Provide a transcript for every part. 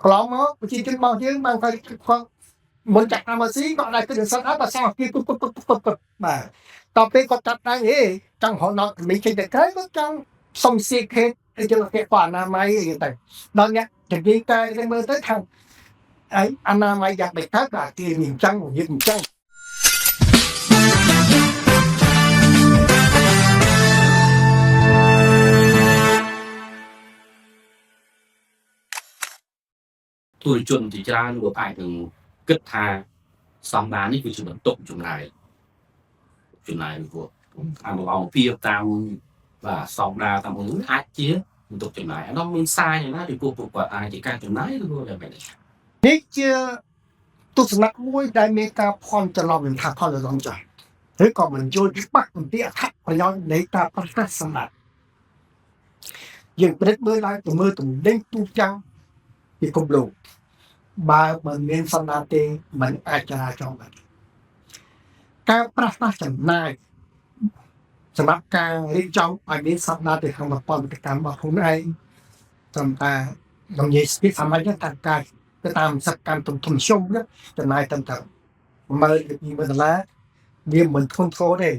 កន្លងមកប្រជាជនរបស់យើងបានគាត់គាត់មុនចាក់តាមស៊ីគាត់ដែរគិតនឹងសិនអត់បើសោះគេពុបពុបពុបពុបពុបបាទតទៅពេលគាត់កាត់ដៃហេចង់រហូតដល់មីចេញទៅក្រៅគាត់ចង់សុំស៊ីខេតអីចឹងគេគាត់អនាម័យអីចឹងទៅដល់អ្នកជំនាញកែទៅមើលទៅថាអីអនាម័យយ៉ាងម៉េចទៅបាទគេនេះអញ្ចឹងយើងអញ្ចឹង ទូរជនជាច្រើនក៏អាចនឹងគិតថាស្តង់ដារនេះគឺជាបន្ទុកចំណាយចំណាយព្រោះតាមអង្គភាពតាមបាទស្តង់ដារតាមអង្គអាចជាបន្ទុកចំណាយអានោះមានសារយ៉ាងណាពីព្រោះពួកគាត់អាចជាការចំណាយឬក៏យ៉ាងម៉េចដែរ នេះជាទស្សនៈមួយដែលមានការភ័ន្តច្រឡំថាភ័ន្តច្រឡំចាស់ឬក៏មិនយល់ច្បាស់អំពីអត្ថប្រយោជន៍នៃការប្រកាសសម្រាប់យើងពិនិត្យមើលឡើងទៅមើលទំនិញទូទាំងពិភពលោកបើមិនមានសម្ដានទេមិនអាចចរាចរណ៍បានការប្រាស្រ័យចំណាយសម្រាប់ការរៀបចំឲ្យមានសម្ដានទៅក្នុងប្រព័ន្ធពាណិជ្ជកម្មរបស់ខ្លួនឯងត្រឹមតែនិយាយស្ពីសាមញ្ញថាការទៅតាមសិប្បកម្មធំធំជុំណាចំណាយត្រឹមតែ10000ទៅ20000ដុល្លារវាមិនធ្ងន់ធ្ងរទេ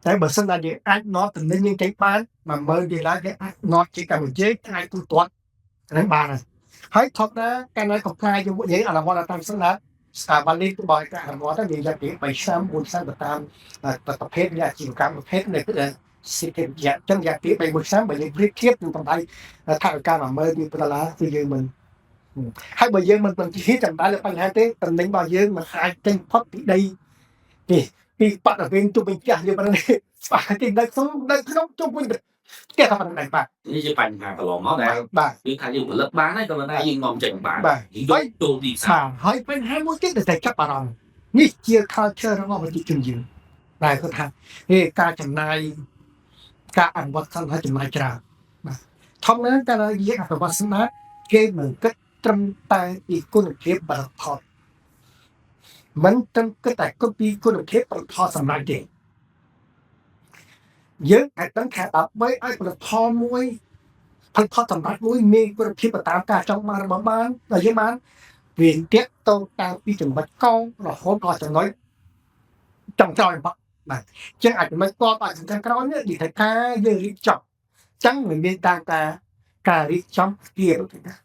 តែបើសិនតែយើងអាចនាំទំនិញយើងចេញបាន10000ដុល្លារគេអាចនាំជាកម្ពុជាអាចទូទាត់នឹងបានហើយហើយថតណាកាលណា comply ជាមួយយើងអនុវត្តតាមស្ដារស្ថាប័ននេះបើការអនុវត្តទៅយើងយកពី3ឆ្នាំ4ឆ្នាំទៅតាមប្រភេទនៃអាជីវកម្មប្រភេទនៃសិទ្ធិយ៉ាងចឹងយ៉ាងពី3 4ឆ្នាំបើយើងប្រៀបធៀបនឹងតម្លៃថវិកា10000ដុល្លារគឺយើងមិនហើយបើយើងមិនជាចំណាយលើបញ្ហាទេតំណែងរបស់យើងមិនអាចចេញផុតពីដីទេពីបរិវេណជុំវិញផ្ទះយើងប៉ុណ្ណេះស្បាទីនៅក្នុងនៅក្នុងជុំវិញផ្ទះតែប៉ុណ្ណេះបាទ នេះជាបញ្ហាកន្លងមកដែល បាទ យើងថាយើងផលិតបានហើយក៏ប៉ុន្តែយើងនាំចេញបាន បាទ យើងយកចូលទីផ្សារ បាទហើយបញ្ហាមួយទៀតដែលតែចាប់អារម្មណ៍នេះជា culture របស់ប្រជាជនយើងដែលគាត់ថាហេការចំណាយការអនុវត្តសន្តិចំណាយច្រើនបាទធម្មតាតែយើងអនុវត្តស្ដារគេមិនគិតត្រឹមតែពីគុណភាពផលិតផលមិនត្រឹមគិតតែគិតពីគុណភាពផលិតផលសម្រាប់ទេយើងអាចដឹងថាដើម្បីឲ្យផលិតផលមួយផលិតផលសម្រាប់មួយមានគុណភាពទៅតាមការចង់បានរបស់បានដល់យើងបាន វាតាក់ទងតាំងពីចំណុចកងរហូតដល់ចំណុចចុងក្រោយរបស់បាទអញ្ចឹងអាចចំណុចកដល់ចំណុចក្រោយនេះនិយាយថាការយើងរៀបចំអញ្ចឹងមិនមានតាមការការរៀបចំជាទៅណា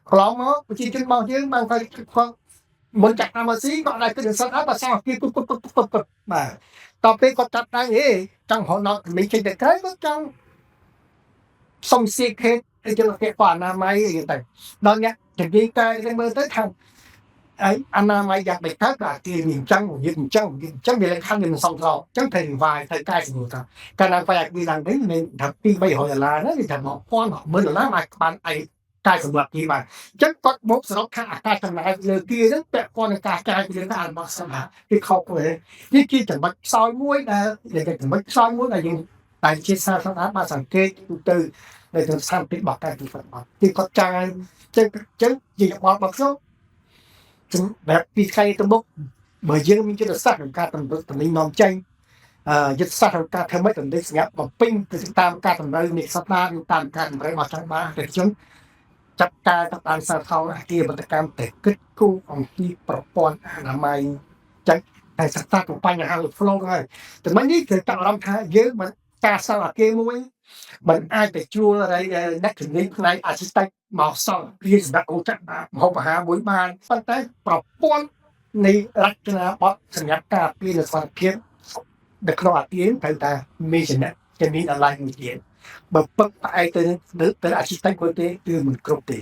កន្លងមកប្រជាជនរបស់យើងបានគាត់គាត់មុនចាក់តាមស៊ីគាត់ដែរគិតនឹងសិនអត់បើសោះគេពុបពុបពុបពុបពុបបាទតទៅពេលគាត់ចាត់ដៃហេចង់រហូតដល់មីចេញទៅក្រៅគាត់ចង់សុំស៊ីខេតអីចឹងគេគាត់អនាម័យអីចឹងទៅដល់អ្នកជំនាញកែទៅមើលទៅថាអីអនាម័យយ៉ាងម៉េចទៅបាទគេនេះអញ្ចឹងយើងអញ្ចឹងយើងអញ្ចឹងវាលក្ខខណ្ឌវាមិនសមស្របអញ្ចឹងត្រូវ revise ត្រូវកែសម្រួលថាកាលណាបែកវាឡើងវិញមានថា2 300ដុល្លារណាវាថា1000 10000ដុល្លារអាចបានអីកែសម្រួលគេបាទអញ្ចឹងគាត់មកសរុបថាអាការចំណាយលើគេហ្នឹងពាក់ព័ន្ធនឹងការចាយពីរឿងរបស់សម្រាប់គេខុសទៅនេះជាចំណុចខ្សោយមួយដែលចំណុចខ្សោយមួយដែលយើងតែជាសាធារណៈបានសង្កេតទូទៅនៅក្នុងស្ថានភាពរបស់ការទីផ្សារគឺគាត់ចាយចឹងចឹងជាយោបល់របស់ខ្ញុំសម្រាប់ពីថ្ងៃទៅមុខបើយើងមានយុទ្ធសាស្ត្រក្នុងការតម្រូវតំណែងនាំចេញអឺយុទ្ធសាស្ត្រក្នុងការធ្វើម៉េចតម្រូវសម្រាប់បំពេញទៅតាមការតម្រូវនៃសប្តាហ៍ឬតាមការតម្រូវរបស់ចង់បានតែខ្ញុំចាត់ការទៅតាមសារថងអាគារបដកម្មតែគិតគូរអំពីប្រព័ន្ធអនាម័យចឹងតែសិក្សាទៅបញ្ហា flow ហើយតែមិននេះគឺតាក់អារម្មណ៍ថាយើងមិនការសង់អាគារមួយមិនអាចទៅជួលអីអ្នកជំនាញផ្នែក architect មកសង់វាសម្រាប់អូចាក់ម្ហូបអាហារមួយបានប៉ុន្តែប្រព័ន្ធនៃរចនាបថសម្រាប់ការពារនិងសុវត្ថិភាពនៅក្នុងអាគារត្រូវតែមានចំណេះជំនាញអនឡាញមួយទៀតបើពឹងផ្អែកទៅទៅ architect មួយទេគឺមិនគ្រប់ទេ